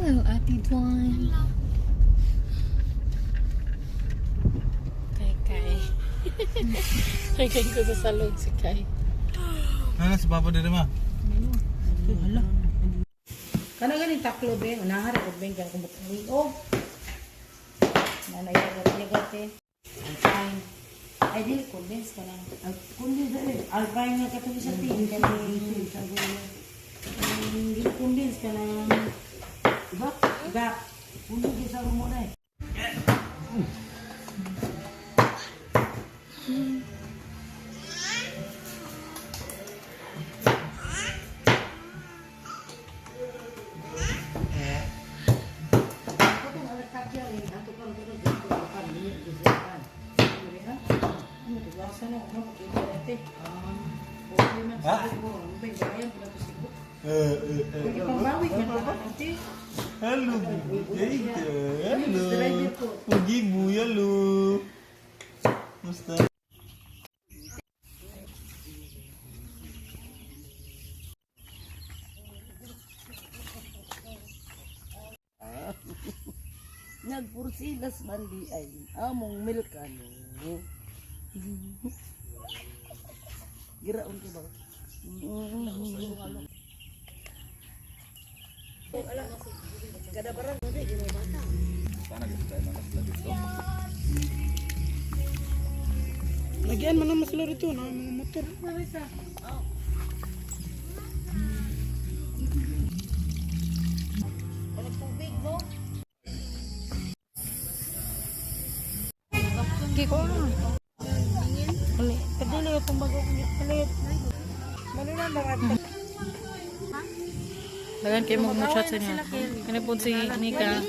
Hello, Ate Dwan. Kay Kay. Kay Kay ko sa salog si Kay. Ano si Papa diri ma? Kana ganing taklo be, unahari og beng kay kung uwi oh. Nanayagat yagat eh. Alpine. Ay dili condense ka lang. Kundi sa eh. Alpine nga katong sa tin kani. Dili condense ka lang. Iba? Iba. Kundi sa mo na eh. Katong anak takya ni ato kan to dito kan ni dito kan. Ano to asa na ko mo kito ate. Okay man sa ko, ang bay bayan pala to sigo. Eh eh eh. Pwede pang bawi man pa ate. Hello. Hello. Driver ko. Pugi bu hello. Musta? Nagpursilas man di ay among milk ano. Giraon ko ba? Kada barang Nagyan man naman sila rito na mga motor. Kiko. Padili itong bago kong palit. Malo na lang. Dagan kay mo mo chat sa niya. Kani po si Nika.